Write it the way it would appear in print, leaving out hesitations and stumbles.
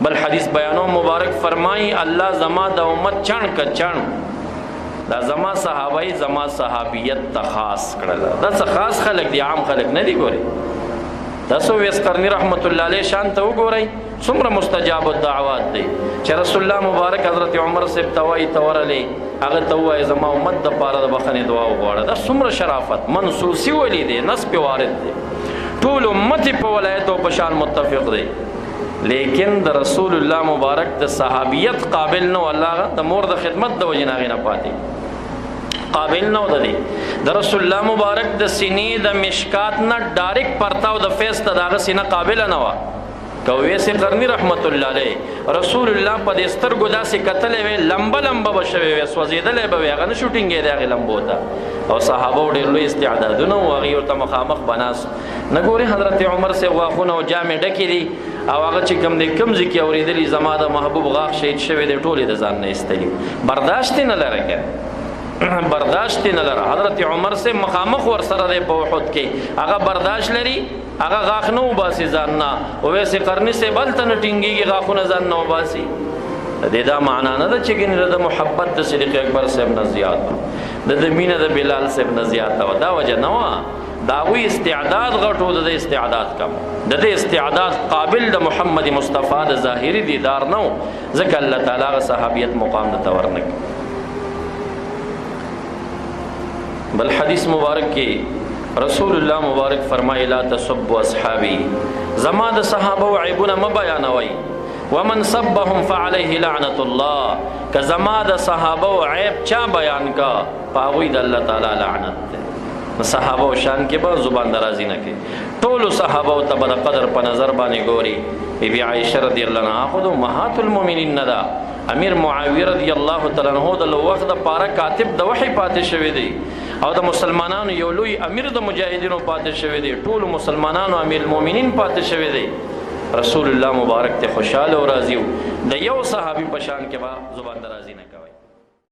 بل حدیث بیانو مبارک فرمایي، الله زما د امت چڼ ک چڼ دا زما صحابه زما صحابیت ته خاص کړل. دا څه خاص خلک دي، عام خلک نه دي. ګوري تاسو ویس قرنی رحمت الله علیه شان ته وګورئ، څومره مستجاب الدعوات دی چې رسول الله مبارک حضرت عمر صاحب توای تورلې هغه ته وای زما امت د پاره د بخنې دعا وغواړه. دا څومره شرافت منصوصي ولی دی، نص په وارد دی، ټول امت په ولایت او په شان متفق دی، لیکن د رسول الله مبارک د صحابیت قابل نه، الله د مور د خدمت د وجې نه نه پاتې قابل نه و. دی د رسول الله مبارک د سینې د مشکات نه ډایرک پرتاو د فیض ته داغه سینه قابل نه و. کوي سي قرني رحمت الله علیه رسول الله په دې سترګو داسې کتلې وي، لمبه لمبه بشوي وي، سوځېدلې به وي، هغه نه شوټینګې دی هغه لمبو ته. او صحابه ډېر لوی استعدادونه او هغه ورته مخامخ بناس نه ګوري. حضرت عمر سي غاښونه او جامې ډکې دي او هغه چې کم دې کم ځکه اورېدلې زما د محبوب غاښ شهید شوی دی، ټولې د ځان نه ایستلي، برداشت نه لره که برداشت نه لره. حضرت عمر سي مخامخ ور سره دی په احد کې، هغه برداشت لري، هغه غاښ نه وباسي ځان نه، اویسې قرنی سه بل ته نه ټینګیږي، غاښونه ځان نه وباسي. د دا معنا نه ده چې ګنې د محبت د صدیق اکبر صاحب نه زیات، د مینه د بلال صاحب نه زیات و، دا وجه نه وه. دا وی استعداد غټو، د استعداد کم، د دې استعداد قابل د محمد مصطفی د ظاهری دیدار نه، ځکه الله تعالی غ صحابیت مقام د تورنک. بل حدیث مبارک کې رسول الله مبارک فرمایي، لا تسبوا اصحابي، زما د صحابه او عیبونه م بیانوي، ومن سبهم فعليه لعنت الله. که زما د صحابه او عیب چا بیان کا، پاغوی د الله تعالی لعنت ده. صحابه او شان کې به زبان درازي نه کوي، ټول صحابه او ته د قدر په نظر باندې ګوري. بی بی عائشه رضی الله عنها خود امهات المؤمنین نه ده، امیر معاویه رضی الله تعالی عنہ د وخت د پاره کاتب د وحی پاتې شوی دی او د مسلمانانو یو لوی امیر د مجاهدینو پاتې شوی دی، ټول مسلمانانو امیر المؤمنین پاتې شوی دی. رسول الله مبارک ته خوشاله او راضي، د یو صحابي په شان کې به زبان درازي نه کوي.